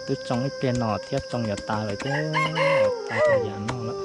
Twb tsoo ib pliag no thiab tsoo yuav tas lawm thiab, tas tau yam no lawm.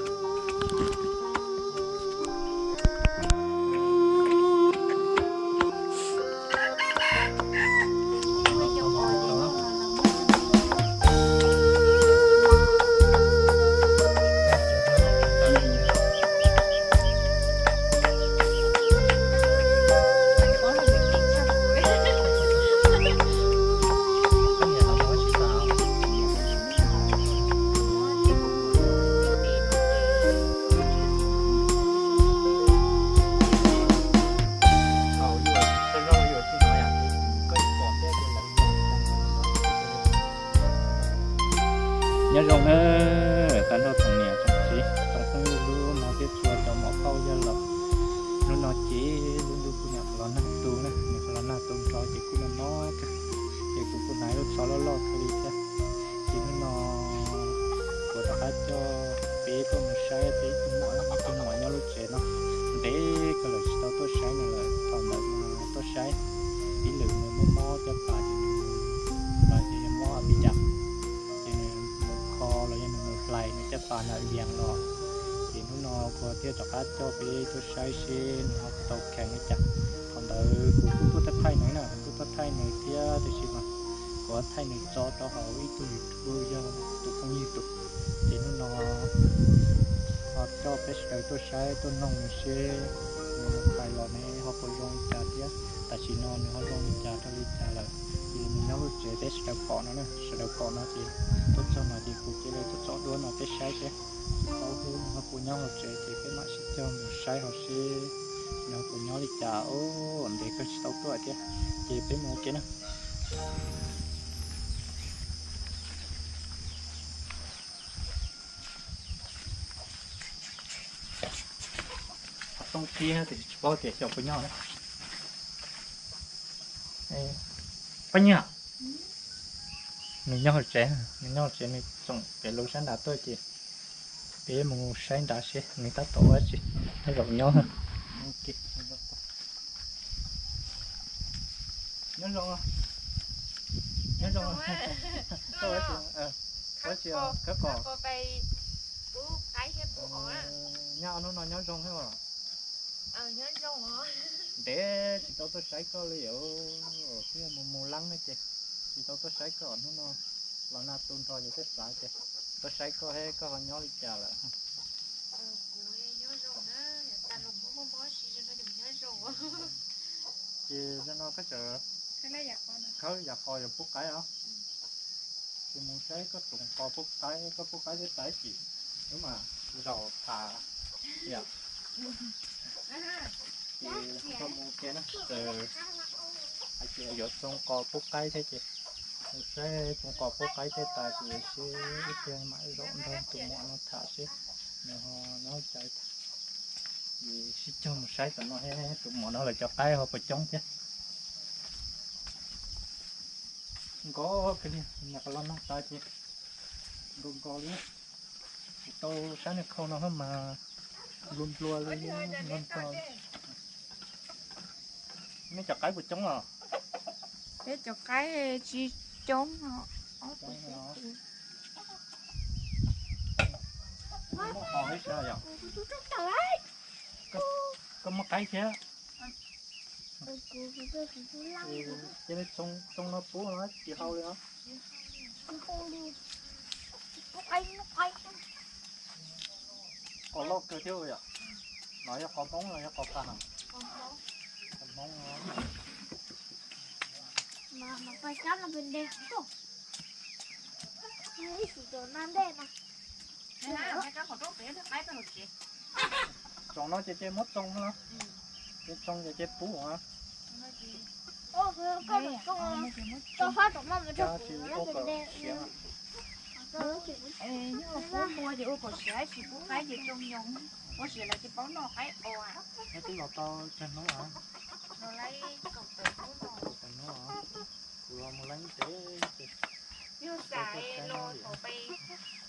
Nyob zoo na, tag nrho tsoom niam tsoom txiv tsoom phooj ywg lub hmov thiab tshua cov mom qauj yawg laus. Hnub no ces lub ntuj kuj nyuam qhuav los nag tu na, nyuam qhuav los nag tu nrho ces kuj mob mob kawg, ces kuv kuj hnav lub tsho loj loj kawg li thiab. Ces hnub no kuv rov qab coj peb tuaj mus saib peb ib tug muam, ib tug muam nyob lub tsev no ntev kawg lawm tsis tau tuaj saib nws lawm, thaum ntawd mas tuaj saib ib lwm nws mob mob caj pas ces nws, los ces yog mob a pis cas, ces nws mus kho los yog nws mus hlais nws caj pas nram Vias los. Ces hnub no kuv thiaj rov qab coj peb tuaj saib seb nws ho tau kheev li cas. Thaum ntawd kuv kuj tuaj thaij nws na, kuv kuj tuaj thaij nws thiab tiam sis mas kuv thaij nws tso rau hauv ib tug YouTube yog tus phooj ywg tus. Ces hnub no ho coj peb sawv daws tuaj saib tuaj noog nws seb nws mus hlais los ne ho puas zoo li cas thiab tam sim no nws ho zoo li cas rau li cas lawm. Ces nws nyob lub tsev peb sawv daws pom no na, sawv daws pom no ces tuaj txog no ces kuv cia li tuaj tso duab no peb saib seb tau hwb nws ho puas nyob hauv tsev ces peb mam sib cog mus saib hauv seb nws ho puas nyob li cas. Ub, ntev kawg tsis tau tuaj thiab, ces peb mus ua ke na. Qhov rooj qhib tiam sis tsis paub tias xyov puas nyob. Pab Nyiaj, nws nyob hauv tsev, nws nyob hauv tsev, nws tsoom pem lub sab nrad tuaj ces peb mus saib nrad seb nws tab tom ua dab tsi, nyob zaum nyob. Nyob zoo, nyob zoo, ua dab tsi, khawb qos, nyob hnub no nyob zoo thiab os. Ntev tsis tau tuaj saib koj li os, twb yog mus mus leeb ne ces tsis tau tuaj saib koj, hnub no los nag tu nrho ces thiaj xav tias tuaj saib koj seb koj ho nyob li cas lawm. Ces zaum no koj tseem khawb yam qos yuav pub qaib os? Ces mus saib koj tsoom qos pub qaib, koj pub qaib thiab tais tsis, wb mam zaum tham. Ces koj mus ua ke na, hais tias yuav tsoom qos pub qaib thiab ces mus saib tsoom qos pub qaib tej tas ces seb ib pliag mam zaum nrog tus muam no tham seb nws ho nyob li cas. Ces sib cog mus saib tam no, tus muam no lawv cov qaib ho puas coob thiab. Nkos kawg li, nyuam qhuav los nag tas ces nkos nkos li. Tsis tau sab niag khau no mas nplua nplua li, nplua nplua. Nej cov qaib puas coob os? Peb cov qaib tsis coob os. Muaj qos thiab yom? Koj muaj qaib thiab? Cia li tsoo no pub los tsis hau li os. Qos loj kawg thiab yom. No yog qos Hmoob los yog qos Paj no? Qos Hmoob. Tsoom no ces ces muab tsoo no, ces tsoo ces ces pub os. Yog pub npua ces ua kaum siav, tsis pub qaib ces tsoo nyoos, ua siav lawv tsis paub noj qaib os. Twb los tau tsawg hnub os? Kaum tawm hnub os. Kuv los mus laib ntev ces yog xav los thaum pem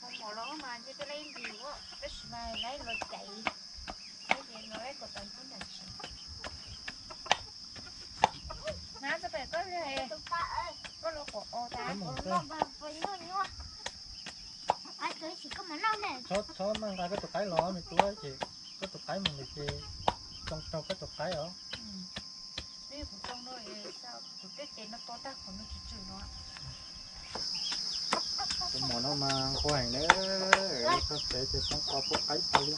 mus mov los mas ntshe twb laib ntws, tab sis mas laib los caiv, laib ces los laib kaum tawm hnub nram tsev. Nab txog pem koj, koj los quav os tas. Txhob, txhob maj nqa koj tus qaib los me tub, ces koj tus qaib mus lawm ces tsoo raug koj tus qaib os. Tus muam no mas nquag heev na, txog tsev ces poob qos poob qaib tas li.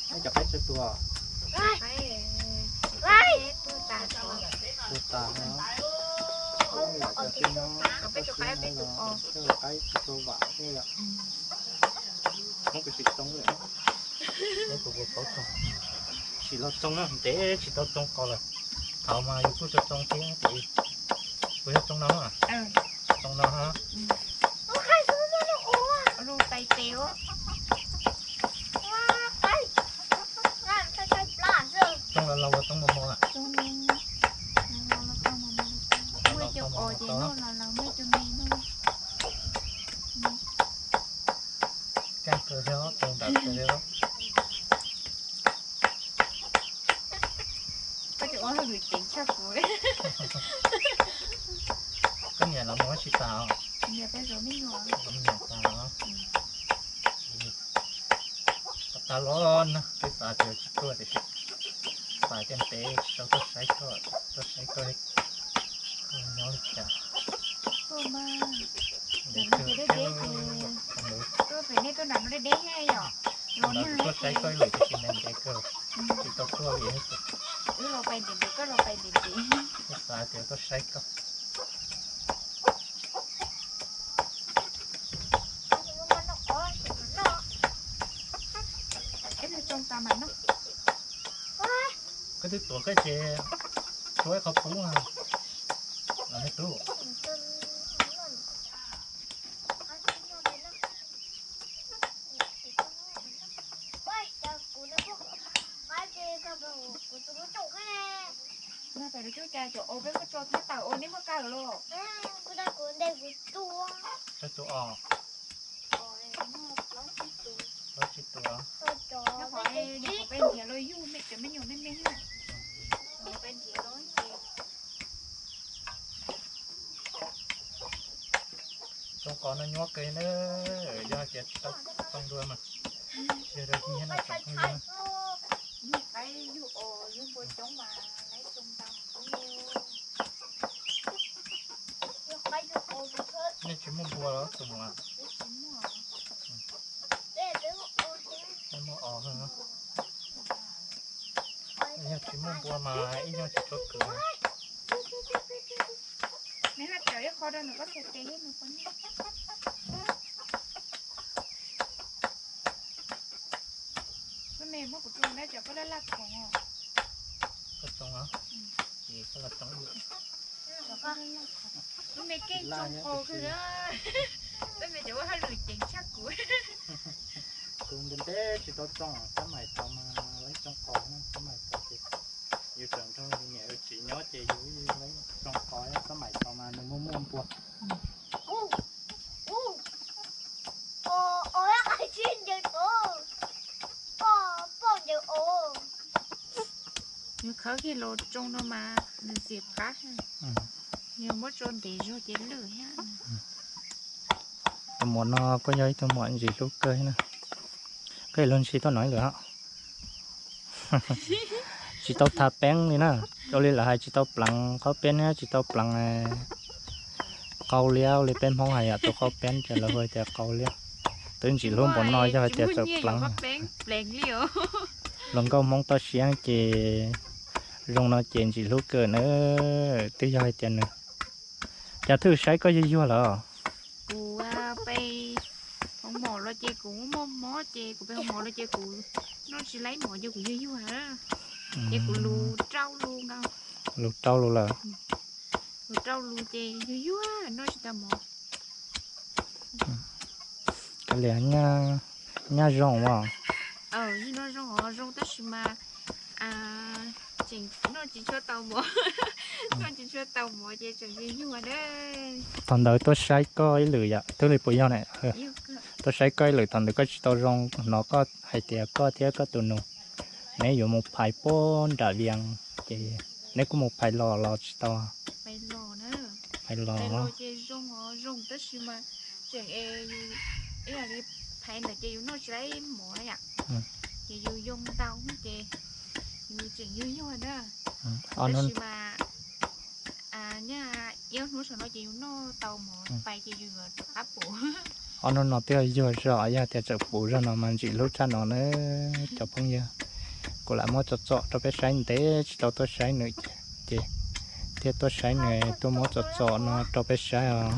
Nej cov qaib tsawg tus? Tuag tas no. Cov tij nyob, cov tij nyob los qaib tsis tau vam thiab yom. Hmoob kuv sim tsoo lawm, kuv kuv paub tsoo, sim los tsoo na, ntev tsis tau tsoo qos lawm. Thaum mas yus kuj tsoo tsoo thiab ces kuv yog tsoo no, tsoo no ha. Tsoo los laus los tsoo mos mos lawm. Kaj kawg thiab, tsoo ntawd kawg thiab. Koj ua hauj lwm ceev tshaj kuv. Koj niam los mus tsis tas os? Niam peb zov me nyuam. Zov me nyuam tas os. Tag los na, twb xav tias tsis tuaj tiam sis xav tias ntev tsis tau tuaj saib koj, tuaj saib koj nyob li cas. Ntev kawg, tuaj pem nej tuaj nram no deb deb thiab yom. Los no tuaj saib koj ib lwm tiam sis ntev ntev kawg, tsis tau tuaj li. Wb los pais ntev ntev, koj los pais ntev ntev. Twb xav tias tuaj saib koj. Koj twb tuav koj ces tshuav ib qho pub los me tub. Peb muab tso thab tawm ua neb muab kaw los. Peb tus os. Plaub tsib tus. Peb nrhiav los yug me cov me nyuam me me na. Peb nrhiav los ces Tsoo qos no nyuaj kawg na, yog hais tias tsis tau tsoo dua mas, tsis yog dua ci thiab no tsoo phooj ywg. Yug qaib yug os yug npua coob mas lawv tsoo ntau. Nej tsis muaj npua los tus muam? Nej muaj os. Yog tsis muaj npua mas ib nyuag tsis tshua kwv. Neb haj cawm ib qho rau nws koj txhais tes thiab nws poj niam. Koj me muab kuv tsoo na, tsam koj laj laj khoom os. Koj tsoo os. Ces koj los tsoo ib lwm. Koj me keej tsoo qos kawg. Koj me cov ua hauj lwm ceev tshaj kuv. Kuv ntev ntev tsis tau tsoo, xab maim tau mas lawv tsoo qos, xab maim tau ces yus tseem nrog yus niam yus txiv nyob ces yus lawv tsoo qos, xab maim tau mas nws muaj muaj npua. Nws khawb kiag los tsoo no mas nws txiv qab, yog muab tsoo ntev zog ces lwj thiab. Tus muam no kuj yog ib tug muam ntsim hlub kawg na. Koj yuav luag ntsis tuaj no ib lwm os. Tsis tau tha peeb li na. Ua li lawv hais tsis tau pleev qaub peeb thiab tsis tau pleev qau liab li peb Hmoob hais yom, tus qaub peeb ces lawv hu tias qau liab. Twb ntsim hlub npaum no yog hais tias txawm pleev. Hluas nkauj Hmoob toj siab ces zoo no ces ntsim hlub kawg na. Twb yog hais tias nws, cas twb saib koj yuag yuag lawm. Kuv pe hoo mom los ces kuv muaj mob ces kuv pe hoo mom los ces kuv noj tsis laib mov ces kuv yuag yuag na. Ces kuv lus rau lus nkaus. Lus rau lus lawm. Lus rau lus ces yuag yuag noj tsis tau mov. Kav liam, nyaj zoo os. Noj zoo os, zoo tab sis mas tseem noj tsis tshua tau mov, noj tsis tshua tau mov ces tseem yuag yuag na. Thaum ntawd tuaj saib koj ib lwm yom, twb li puas yog ne? Tuaj saib koj ib lwm, thaum ntawd koj tsis tau zoo, hnov koj hais tias koj thiab koj tus nus neb yuav mus phais puag nram Vias, ces neb kuj mus phais los los tsis tau? Phais los. Ces zoo os, zoo tab sis mas Tseem, ib yam li phaiv ntawd ces yus noj tsis tau mov na yom. Ces yus yoo ntau ces yus tseem yuag yuag na. Tab sis mas nyaj ib ob hnub saum no ces yus noj tau mov pais ces yus yuav rov qab puv. Ob hnub no twb yuag zog, yog tias tseem puv zog no mas ntsim hlub tshaj no na cov phooj ywg. Kuv lam muab tsom tsom rau peb saib ntev tsis tau tuaj saib nws ces thiaj tuaj saib nws, tuaj muab tsom tsom no rau peb saib os.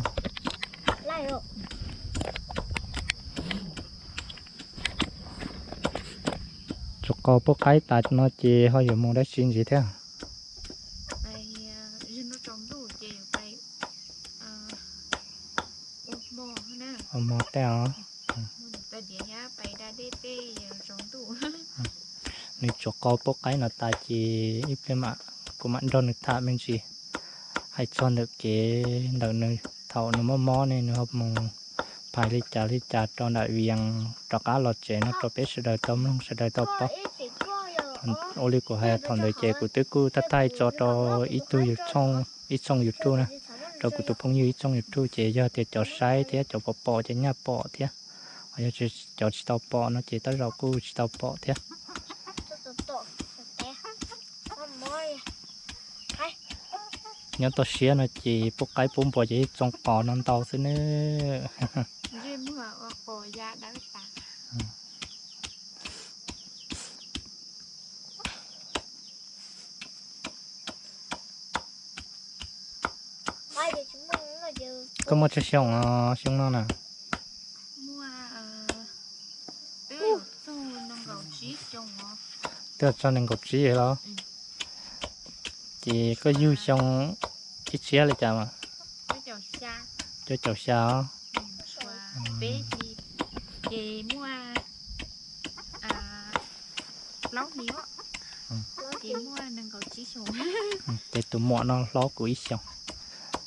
Tsuas qau pub qaib tas no ces ho yuav mus dab tsi ntxiv thiab? Ua hmo tej os. Nws tsuas qau pub qaib no tas ces ib pliag mam, kuv mam nrog nws tham me ntsis, hais txog ntawm kev ntawm nws thaum nws mob mob ne nws ho mus phais li cas li cas rau nram Vias rov qab los tsev no rau peb sawv daws tau mloog sawv daws tau paub. Ua li kuv hais thaum ntawd ces kuv twb kuj thaij thaij tso rau ib tug, ib tshooj YouTube na, rau kuv tus phooj ywg ib tshooj YouTube ces yog tias cov saib thiab cov pom pom ces nyaj pom thiab, ho yog cov tsis tau pom no ces tej zaum kuj tsis tau pom thiab. Nyob toj siab no ces pub qaib pub npua ces ib tsoo qos no ntau xwb ne. Koj muaj tsawg xyoo xyoo no na? Twb txog nees nkaum tsib los? Ces koj yug xyoo ib txhiab li cas mas? Cuaj caum xya os. Ces muaj plaub hli, ces muaj nees nkaum tsib xyoo. Ces tus muam no hlob kuv ib xyoos.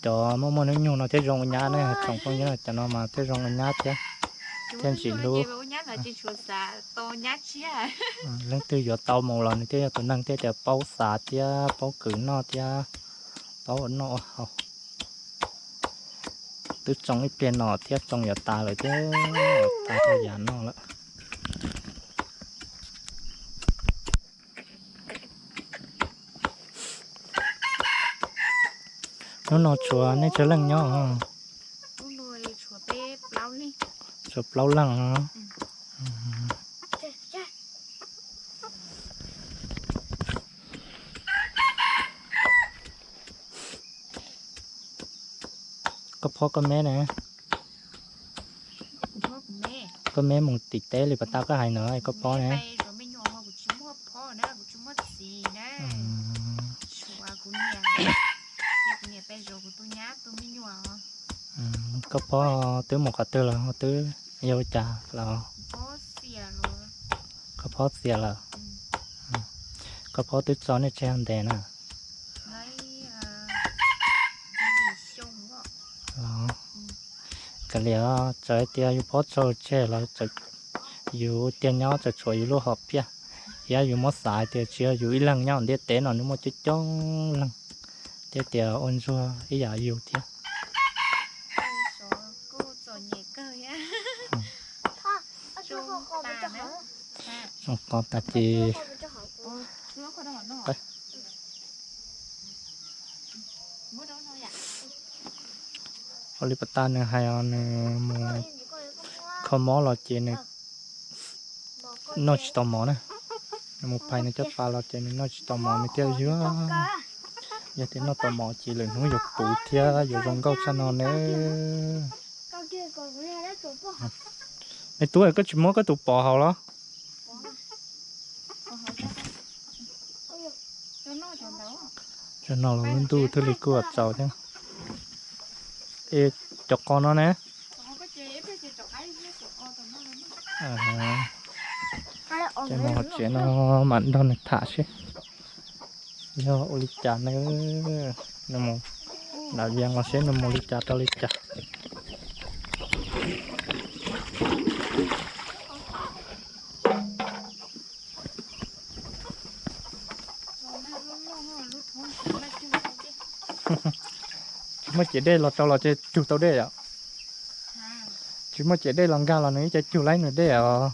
Cov muaj muaj hnub nyoog no thiaj zoo ua nyab ne, tsoom phooj ywg, cov no mas thiaj zoo ua nyab thiab, thiaj ntsim hlub. Leej twg yuav tau mus los nws thiaj yog tus neeg thiaj tias paub xav thiab paub khwv noj thiab paub ua noj ua haus. Twb tsoo ib pliag no thiab tsoo yuav tas lawm thiab, tas tau yam noj lawm. Hnub no tshuav nej tsawg leej nyob? Tshuav plaub leeg. Koj phob koj meb na? Koj meb mus tim teb li pas tas koj hais no koj phob ne? Koj phob twb mus qhov twg los twb yog ua cas los? Koj phob txias lawm. Koj phob twb tso nej tseg ntev na. Kav liam, txawm hais tias yus phob tso tseg los yus tiag nyob txawm tshuav yus lub hom phiaj, thiab yus muab xav hais tias tsis yog yus ib leeg nyob ntiaj teb no, nws muaj coob coob leej thiab tias ua ntsuag ib yam yus thiab. Zoo qos tas ces ua li pas tas nws hais os, nws mus kho mob los ces nws noj tsis tau mov na. Nws mus phais nws caj pas los ces nws noj tsis tau mov nws thiaj yuag. Yog tias noj tau mov ces lwm hnub yuav puv thiab yuav zoo nkauj tshaj no ne. Me tub, koj tsis muab koj tus pom haus los? Cov no los lub ntuj thiaj li kuj txaus thiab. Es cov qos no ne? Ces mus hauv tsev no mam nrog nws tham seb yog ua li cas ne. Nws mus nram Vias los seb nws mus li cas rau li cas. Tsis muaj ciav dej los rau los ces cug tau dej yom? Tsis muaj ciam dej los nkag los nws ib co cug laib nws dej os.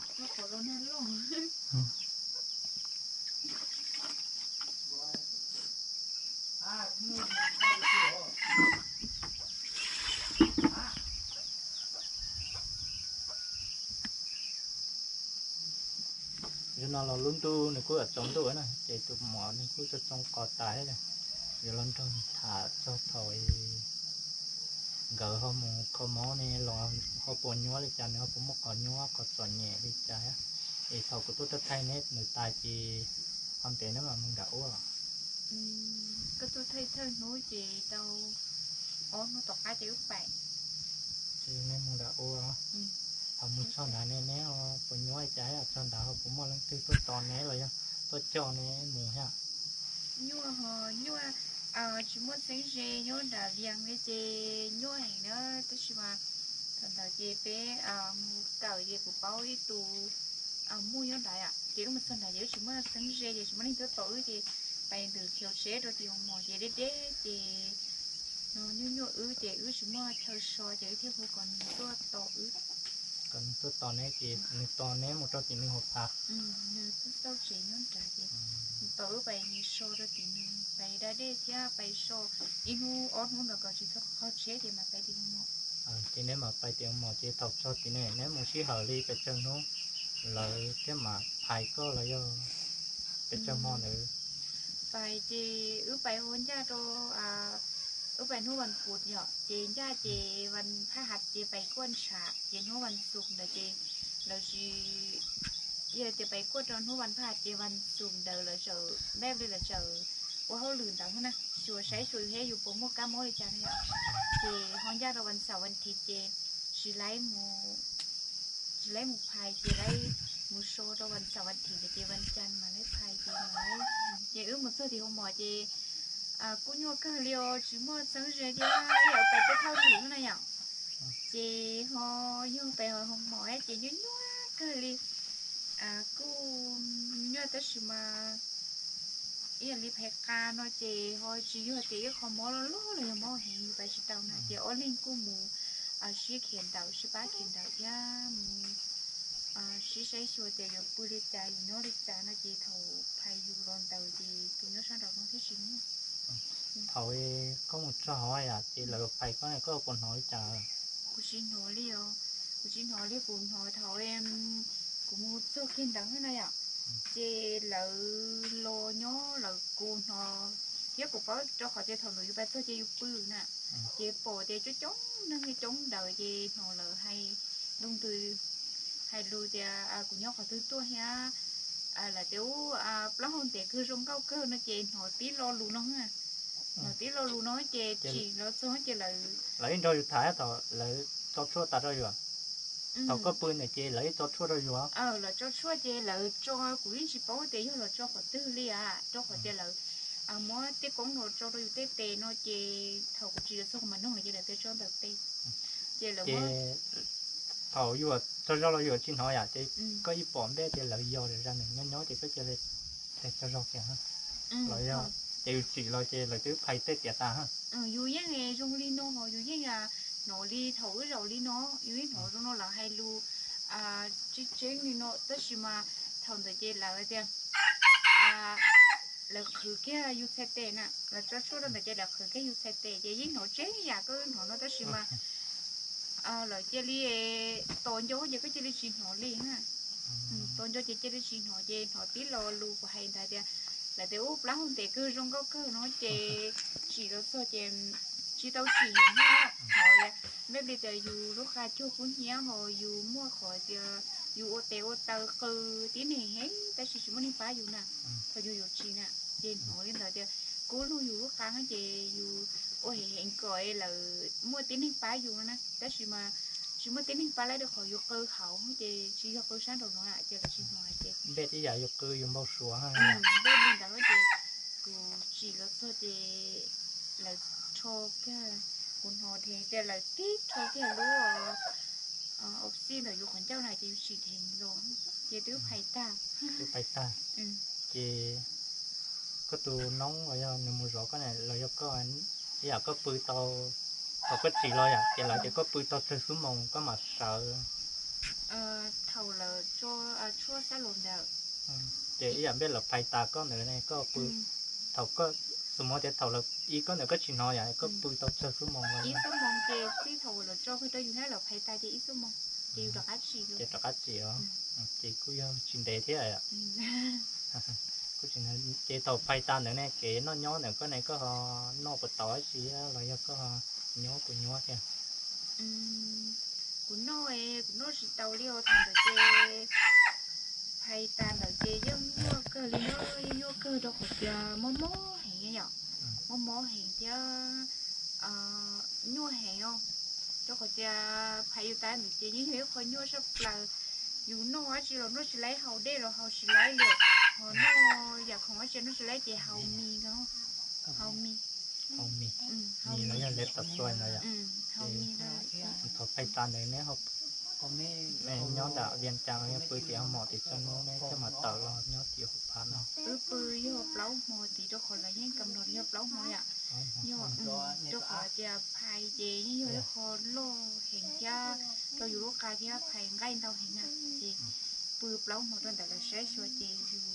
Zaum no los lub ntuj nws kuj yuav tsaus ntuj na, ces tus muam nws kuj txog txog qos tas thiab. Yuav los nrog tham txog thaum nkawd ho mus kho mob ne los ho puas nyuaj li cas, nws ho puas muaj qhov nyuaj qhov txom nyem li cas. Es thaum kuv tuaj thaij neb nws tas ces ho ntev neb mam mus nram ub. Koj tuaj thaij thawj hnub ces tau ob hnub tom qab ces wb pais. Ces neb mus nram ub, thaum mus txog ntawd ne neb puas nyuaj li cas, txog ntawd ho puas muaj leej twg tuaj tos neb los yog tuaj coj neb mus thiab? Nyuaj ho nyuaj, tsis muaj txheeb ze nyob nram Vias li ces nyuaj heev na, tab sis mas thaum ntawd ces peb mus kawm ces kuv paub ib tus muaj nyob nrad, ces wb mus txog nrad ces wb tsis muaj txheeb ze ces tsis muaj leej twg tuaj tos wb ces pais ntawm chaw tsheb rau tim Hoo Mom ces deb deb ces no nyuaj nyuaj wb ces wb tsis muaj chaw so ces wb thiaj hu kom nws tuaj tos wb. Kom nws tuaj tos neb ces nws tos neb mus rau tim nws hauv phav. Nws tuaj txauj tsev nyob nrad ces nws tos wb pais so rau tim nws, pais da dej thiab pais so ib hnub ob hnub ntawd kom tsis txhob qhov tsheb ces mam pais tim Hoo Mom. Ces neb mam pais tim Hoo Mom ces thaum txog tim ne neb mus sij hawm li pes tsawg hnub lawv thiaj mam phais koj los yog pes tsawg hmo ntawd? Pais ces wb pais ho ncaj rau, wb pais hnub vas phuv yom, ces ncaj ces vas phaj hav ces pais kuaj ntshav ces hnub vas xuv ntawd ces lawv tsis, yog tias pais kuaj rau hnub vas phaj hav ces vas xuv ntawd lawv txawm npaj li lawv txawm ua hauj lwm ntawd na, xyuas saib xyuas yus thiab yus puas muaj kab mob li cas no yom. Ces ho ncaj rau vas xaum vas thiv ces tsis laib mus, tsis laib mus phais ces laib mus so rau vas xaum vas thiv ntawd ces vas cas mam laib phais ces mam laib. Ces wb mus txog tim Hoo Mom ces kuj nyuaj kawg li os, tsis muaj txheeb ze thiab, yam pais tej thawj lwm na yom. Ces ho yog pais Hoo Mom ces nyuaj nyuaj kawg li, kuj nyuaj tab sis mas ib yam li phais qa no ces ho tsis yog tias ib qho mob loj loj los yog mob heev pais tsis tau na ces ob leeg kuj mus sib khiav ntawd sib pab khiav ntawd thiab mus sib saib xyuas tias yuav pw li cas yuav nyob li cas no ces thaum phais yus los ntawd ces tus nyob sab nraud no thiaj tsis nyuaj. Thaum koj mus txog hauv yom ces lawv phais koj ne koj puas hnov li cas? Kuv tsis hnov li os, kuv tsis hnov li, kuv hnov thaum kuv mus txog kiag ntawd na yom, ces lawv los nyob lawv kuj hnov thiab kuv paub rau qhov tias thaum ntawd yus pais txog ces yus pw na, ces pom tias coob coob neeg coob ntawd ces hnov lawv hais lus ntws, hais lus tias kuv nyob qhov twg tuaj thiab lawv tias ub plaub hau ntev kawg zoo nkauj kawg no ces hnov tib lo lus no, hnov tib lo lus no ces tsim los txog ces lawv, lawv ib nrog yus tham thaum lawv tso tshuaj tas rau yus, thaum koj pw ntawd ces lawv ib tso tshuaj rau yus. Lawv tso tshuaj ces lawv tso, kuv yeej tsis paub tias yog los tso qhov twg li a, rau qhov tias lawv muab tej koob los tso rau yus tej tes no ces thaum kuv tsim los txog kuv mam noog lawv ces lawv tias tso ntawm tes. Ces lawv muab, thaum yus tsaug zog los yus tsis hnov yom, ces koj yeej pom npe tias lawv yog zaj nws nyob nyob ces koj cia li tsaug zog kiag los yog, ces yus tsim los ces lawv twb phais tej tiav tas. Yus yeej zoo li no ho yus yeej hnov li thaum wb zaum li no, yus yeej hnov zoo no lawv hais lus tseeb tseeb li no tab sis mas thaum ntawd ces lawv tias lawv qhwv kiag yus txhais tes na, lawv tso tshuaj rau ntawd ces lawv qhwv kiag yus txhais tes ces yeej hnov tseeb yam koj hnov no tab sis mas lawv cia li tos nco ces koj cia li tsis hnov li na. Tos nco ces cia li tsis hnov ces hnov tib lo lus kuv hais ntawd tias lawv tias ub plaub hau ntev kawg zoo nkauj kawg no ces tsim los txog ces tsis tau tsim heev na, hnov tias npaj li tias yus lub qa cuag kub hnyiab ho yus muaj qhov tias yus ua tes ua taw qw tib neeg heev tab sis tsis muaj neeg pab yus na, thaum yus yuav tsim na, ces hnov li ntawd tias kub lug yus lub qa ces yus ua heev heev kom lawv muaj tib neeg pab yus na tab sis mas tsis muaj tib neeg pab lawv rau qhov yus qw hauv ces tsis yog qw sab nraum no na ces lawv tsis hnov ces npaj tib yam yus qw yus npau suav, npaj li ntawd ces kuv tsim los txog ces lawv rho kiag, kuv hnov dheev tias lawv tib rho kiag lub au xij ntawm yus qhov ncauj na ces yus tsim dheev los ces twb phais tag. Twb phais tag. Ces koj tus noob los yog nws mus zov koj na los yog koj, ib yam koj pw tau Thaum koj tsim los yom, ces lawv tias koj pw tau tsawg xuab moos koj mam sawv? Thaum lawv tso tshuaj xab laus ntawd, ces ib yam npej lawv phais tas koj ntawd ne, koj pw, thaum koj, xus mus tias thaum lawv ib koj ntawd koj tsis hnov yom, koj pw tau tsawg xuab moos? Ib xuab moos ces txij thaum lawv tso kawg rau yus thiab lawv phais tas ces ib xuab moos ces yus rov qab tsim, ces rov qab tsim os. Ces kuj yog tsis ntev thiab. Kuj tsis ntev. Ces thaum phais tas ntawd ne, kev noj nyob ntawm koj ne, koj ho noj puas tau dab tsi los yog koj ho nyuaj puas nyuaj thiab? Kuv noj, kuv noj tsis tau li os. Thaum ntawd ces phais tas ntawd ces yeej nyuaj kawg li na, yeej nyuaj kawg rau qhov tias mob mob heev yom, mob mob heev thiab nyuaj heev os. Rau qhov tias phais yus tas ntawd ces yeej yog ib qho nyuaj sab plaws. Yus noj dab tsi los noj tsis laib, haus dej los haus tsis laib li, ho noj yam khoom dab tsi noj tsis laib ces haus mis, haus mis, haus mis, mis los yog lev tas xuas no yom. Haus mis. Thaum phais tas ntawd neb nyob ntawm Vias Cas los yog pw tim hoo mom tim txog hnub neb thiaj mam tawm los nyob tim hauv phav no? Wb pw yog plaub hmo tid, rau qhov lawv yeej kam los yog plaub hmo yom. Yog, rau qhov tias phais ces yeej yog ib qho loj heev thiab rau yus lub qa thiab phais nqaij ntau heev na, ces pw plaub hmo rau ntawm lawv saib xyuas ces yus,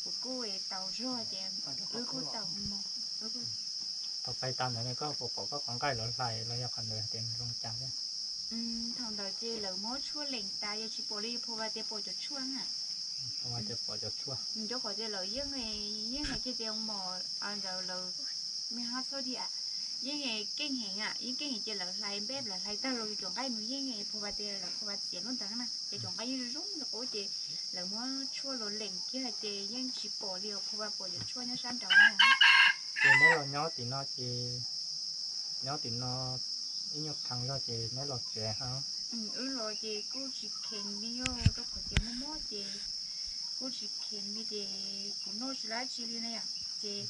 kuv kuj tau zog ces wb kuj tau mus. Thaum phais tas ntawd ne koj puas pom koj qhov nqaij lawv hlais los yog qhov ntawd tias zoo cas thiab? Thaum ntawd ces lawv muab tshuaj lees tas, yog tsis pom li, pha vas tias pom cov tshuaj na. Pha vas tias pom cov tshuaj. Rau qhov tias lawv yeej, yeej hais kiag tias mom ntawd lawv, me hab txhob diam, yeej keej heev, yeej keej heev ces lawv hlais npej, lawv hlais tag los yus cov nqaij mus yeej pha vas tias lawv pha vas txiav lub ntawd na, ces cov nqaij yeej zoo zoo li qub ces lawv muab tshuaj los lees kiag ces yeej tsis pom li os, pha vas pom cov tshuaj nyob sab nraud no. Ces neb los nyob tim no ces, nyob tim no ib nyuag kheev zog ces neb los tsev ho? Wb los ces kuj tsis kheev li os, rau qhov tias mob mob ces kuj tsis kheev li ces kuv noj tsis laib tsi li na yom. Ces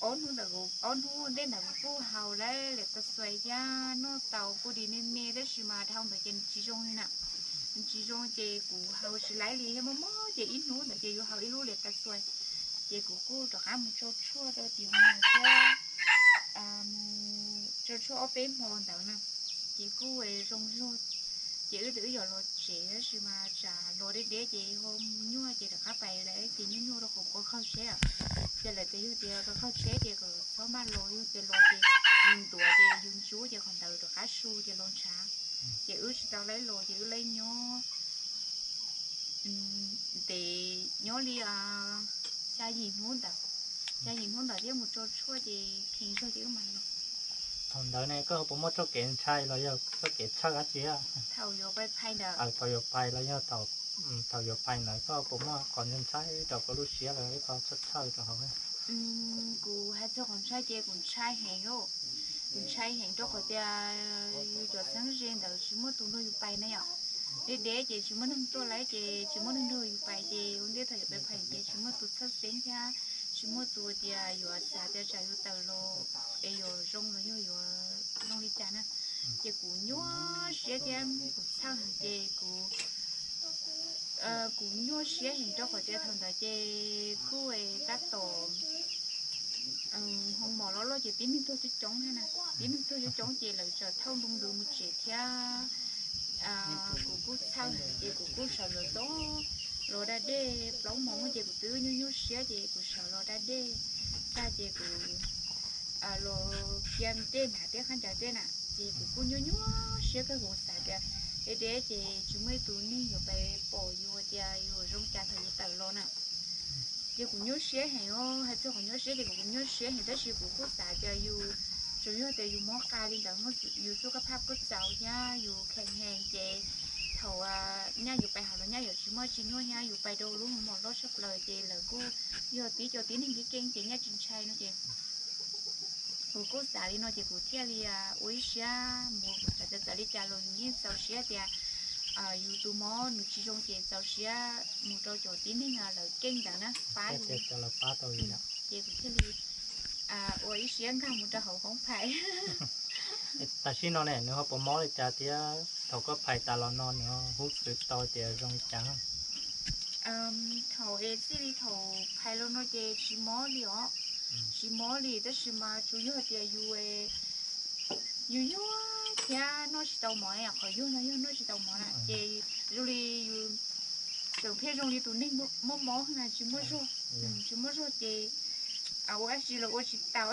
ob hnub ntawd, ob hnub ntej ntawd kuv kuj haus laib liam tas xuas thiab noj tau kuj di me me tab sis mas dhau ntawd ces nws tsis zoo li na. Nws tsis zoo ces kuv haus tsis laib li thiab mob mob ces ib hnub ntawd ces yuav haus ib lub liam tas xuas. Ces kuv kuj rov qab mus tso tshuaj rau tim hoo mom thiab mus tso tshuaj ob peb hmo ntawd na, ces kuj zoo zog. Ces wb twb wb yuav los tsev tab sis mas tsam los deb deb ces ho nyuaj ces rov qab pais lawm ces nyuaj nyuaj rau qhov kuv qaug tsheb. Ces lawv tias yog tias koj qaug tsheb ces kom txhob maj los, yog tias los ces yus ntuav ces yus ntsub ces qhov ntawd rov qab su ces los ntshav. Ces wb tsis tau laib los ces wb laib nyob ntev, nyob li xya yim hnub ntawd, xya yim hnub ntawd thiab mus tso tshuaj ces kheev zog ces wb mam los. Thaum ntawd ne koj puas muaj txoj kev ntshai los yog txoj kev txhawj dab tsi? Thaum yuav pais phais ntawd. Thaum yuav phais los yog thaum yuav phais ntawd koj puas muaj qhov ntshai rau koj lub siab los ib qho txhawj txhawj rau hauv? Kuv hais txog qhov ntshai ces kuv ntshai heev, kuv ntshai heev rau qhov tias yus cov txheeb ze ntawd tsis muaj tus nrog yus pais na yom. Deb deb ces tsis muaj neeg tuaj laib ces tsis muaj neeg nrog yus pais ces ua ntej thaum yuav pais phais ces tsis muaj tus txhawj xeeb thiab tsis muaj tus tias yuav xav tias tsam yus tawm los es yuav zoo los yog yuav zoo li cas na. Ces kuv nyuaj siab thiab kuv txhawj heev ces kuv kuv nyuaj siab heev rau qhov tias thaum ntawd ces kuj tab tom hoo mom loj loj ces tib neeg tuag coob coob thiab na, tib neeg tuag coob coob ces lawv txawm thauj nroo ntws mus tsev thiab. Kuv kuj txhawj ces kuv kuj sawv los txog los da dej plaub hmo ces kuv twb nyuaj nyuaj siab ces kuv sawv los da dej tag ces kuv los cia dej nrad tej qab ncaws tej na, ces kuv kuj nyuaj nyuaj siab kawg, kuv xav tias deb deb ces tsis muaj ib tus neeg yuav pais pom yus tias yus zoo cas thaum yus tawm los na. Ces kuv nyuaj siab heev os, hais txog qhov nyuaj siab ces kuv nyuaj siab heev tab sis kuv kuj xav tias yus tsuas yog tias yus mob qa li ntawd yus txuj kab phaj kuj txaus thiab yus kheev heev ces thaum nyaj yus pais hauv los nyaj yuav tsis muaj tsis nyuaj thiab yus pais rau lub hoo mom loj tshaj plaws ces lawv kuj yog tib co tib neeg keej keej ces nyaj tsis ntshai no ces kuv kuj xav li no ces kuv thiaj li ua ib siab mus, kuv xav tias txawm li cas los yus yeej txaus siab tias yus tus mob nws tsis zoo ces txaus siab mus rau cov tib neeg lawv keej ntawd na pab yus, ces kuv thiaj li ua ib siab nkag mus rau hauv hoob phais. Tam sim no ne nws ho puas mob li cas thiab thaum koj phais tas los no nws ho hub txwv tau tias zoo li cas? Thaum es txij li thaum phais los no ces tsis mob li os, tsis mob li tab sis mas tsuas yog tias yus yus yuag thiab noj tsis tau mov, qhov yuag no yog noj tsis tau mov na ces zoo li yus tseem pheej zoo li tus neeg mob mob na, tsis muaj zog, tsis muaj zog ces ua dab tsi los ua tsis tau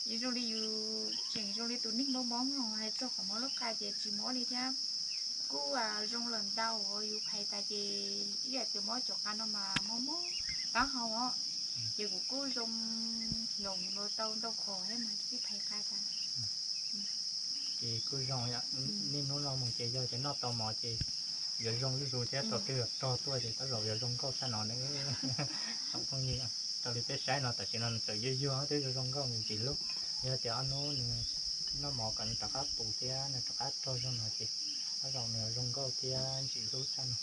ces zoo li yus tseem zoo li tus neeg mob mob no, hais txog qhov mob lub qa ces tsis mob li thiab. Kuj zoo lawm ntau, yus phais tas ces ib yam tias mob cov qa no mas mob mob taub hau os, ces kuv kuj zoo hloov los tau ntau qhov thiab mas txij phais qa tas. Ces kuj zoo, niaj hnub no mus ces yog tias noj tau mov ces yuav zoo zuj zus thiab, thaum twg yuav rog tuaj ces tab zaum yuav zoo nkauj tshaj no na. Tsoom phooj ywg, raws li peb saib no tam sim no nws tseem yuag yuag twb zoo zoo nkauj ntsim hlub. Yog tias ob hnub nws noj mov kom nws rov qab pus thiab nws rov qab rog zog no ces tab zaum nws yuav zoo nkauj thiab ntsim hlub tshaj no.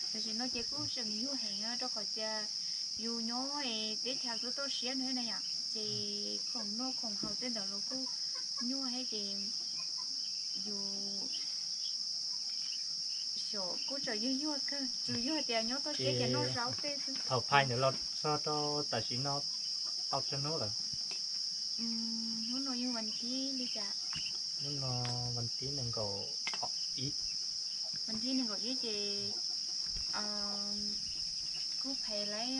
Ces tam sim no ces kuj tseem yuag heev rau qhov tias yus nyob teb chaws kuj toj siab no na yom, ces khoom noj khoom haus tej ntawd los kuj nyuaj thiab ces yus xyov kuj tseem yuag yuag kawg, tsuas yog tias nyob toj siab ces noj zaub tej xwb. Thaum phais ntawd los txog rau tam sim no tau tsawg hnub lawm? Hnub no yog vas thib li cas? Hnub no vas thib nees nkaum ib. Vas thib nees nkaum ib ces kuj phais laib,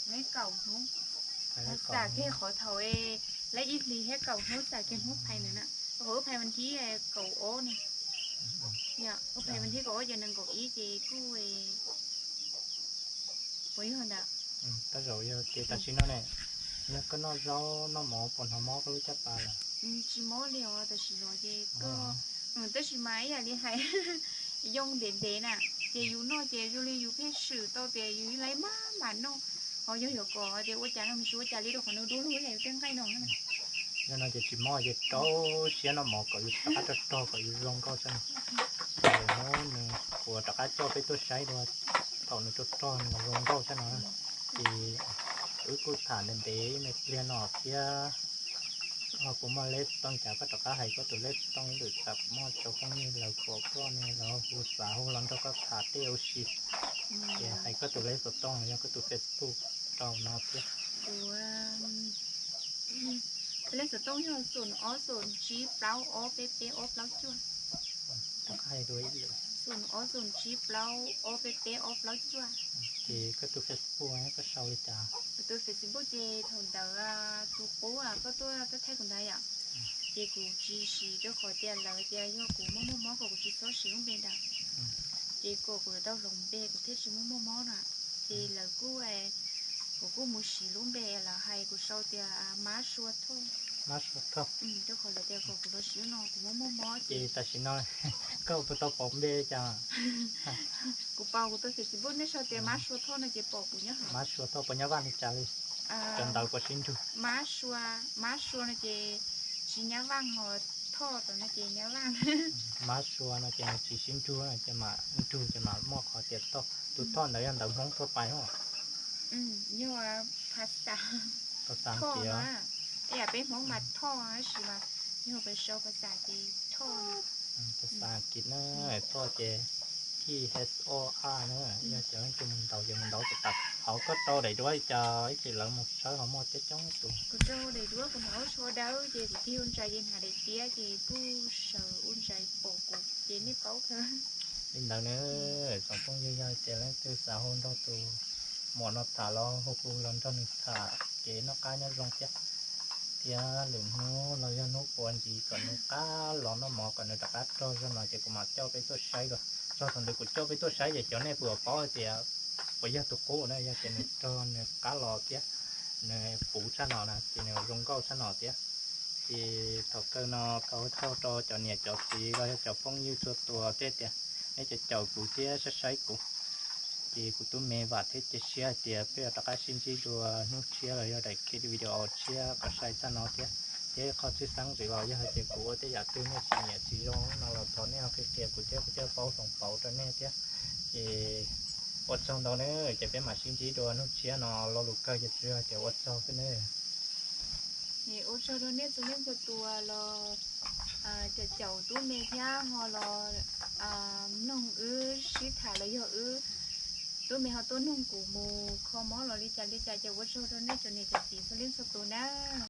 laib kaum hnub. Xav kiag qhov thaum laib ib hlis thiab kaum hnub, xav kiag hnub phais ntawd na. Qhov wb phais vas thib kaum ob ne, wb phais vas thib kaum ob ces nees nkaum ib ces kuj puas yog ntawd? Tab zaum yog ces tam sim no ne, yog koj noj zaub noj mov puas hnov mob koj lub caj pas lawm? Tsis mob li os, tam sim no ces koj, tab sis mas ib yam li hais yoo ntev ntev na, ces yus noj ces zoo li yus pheej swm tau tias yus laib maj mam noj, ho yog yuav kom tias ua cas no mas tsis ua cas li rau qhov nws du lug ib yam yus tej nqaij no na. Yog no ces tsis mob ces rau siab noj mov kom yus rov qab rog rog kom yus zoo nkauj tshaj no. Ces hnub nws kuv rov qab coj peb tuaj saib dua, thaum nws rog rog nws zoo nkauj tshaj no. Ces wb kuj tham ntev ntev me pliag no thiab, ho puas muaj lej xov tooj cas koj rov qab hais koj tus lej xov tooj ib lwm tsam kuv muaj tau phooj ywg lawv pom koj ne lawv hu xav hu los nrog koj tham tej ua si. Ces hais koj tus lej xov tooj los yog koj tus Facebook rau no thiab. Kuv lej xov tooj yog xoom ob xoom tsib plaub ob peb peb ob plaub cuaj. Xoom ob xoom tsib plaub ob peb peb ob plaub cuaj. Ces koj tus Facebook koj sau li cas? Kuv tus Facebook ces thaum ntawd tus qub koj tuaj thaij kuv ntawd yom, ces kuv tsis siv rau qhov tias lawv tias yog kuv muaj muaj mob kom kuv tsis txhob siv lub npe ntawd. Ces kom kuv yuav tau hloov npe kuv thiaj tsis muaj muaj mob na. Ces lawv kuj, kuv kuj mus siv lub npe lawv hais kuv sau tias Mab Sua Thoj. Mab Sua Thoj. Rau qhov lawv tias kom kuv los siv lub no kuv muaj muaj mob ces tam sim no koj puas tau pauv npe cas? Kuv pauv kuv tus Facebook nej sau tias Mab Sua Thoj no ces pom kuv nyob hauv. Mab Sua Thoj puas nyab vaj li cas li? Cov ntawv puas sib nrug? Mab Sua, Mab Sua no ces tsis nyab vaj, ho Thoj no ces nyab vaj. Mab Sua no ces nws tsis sib nrug, ces mam nrug ces mam muaj qhov tias Thoj. Tus Thoj ntawd yog ntawv Hmoob Thoj Pais os? Yog phas xas, phas xas Thoj Askiv no, ib yam peb Hmoob mas Thoj tab sis mas yog peb sau phas xas ces Thoj. Phas xas Askiv na, Thoj ces T H O A na, yog cov leej twg mus ntaus ces mus ntaus tas. Hauv koj rau daim duab li cas ib txhis lawv mus tshawb ho muaj coob coob tus? Kuv rau daim duab kuv hnav lub tsho dawb ces kuv tig ua ntsais ces hnav daim tiab ces kuj sawv ua ntsais pom kuv ces nej paub kawg. Li ntawd na, tsoom phooj ywg yog tias leej twg xav hu nrog tus muam no tham los hu hu los nrog nws tham kev noj qab nyob zoo thiab. Thiab lwm hnub los yog hnub puav ntxiv kom nws qab los noj mov kom nws rov qab rog zog no ces kuv mam coj peb tuaj saib dua. Txog thaum ntawd kuv coj peb tuaj saib ces cov nej puas paub hais tias puas yog tus qub na, yog tias nws rog nws qab los thiab nws puv tshaj no na ces nws zoo nkauj tshaj no thiab. Ces thaum kawg no thov ua tsaug rau cov niam cov txiv los yog cov phooj ywg txhua tus thiab tias neb cov caum kuv thiab saib saib kuv. Ces kuv tub me vam thiab cia siab hais tias peb yuav rov qab sib ntsib dua hnub tshiab los yog daim video tshiab kom sai txaj no thiab. Thiab qhov tshwj xeeb ntxiv los yog hais tias kuv ua tej yam twg nej tsis nyiam tsis zoo no los thov nej ho qhia qhia kuv thiab kuv thiaj paub hloov pauv rau nej thiab. Ces ua tsaug ntau na, ces peb mam sib ntsib dua hnub tshiab no, lo lus kawg ces tsuas yog tias ua tsaug xwb ne. Ua tsaug rau nej txhua leej txhua tus los caum caum tub me thiab ho los mloog wb sib tham los yog wb tub me ho tuaj nug kuv mus kho mob los li cas li cas ces ua tsaug rau nej cov niam cov txiv txhua leej txhua tus na.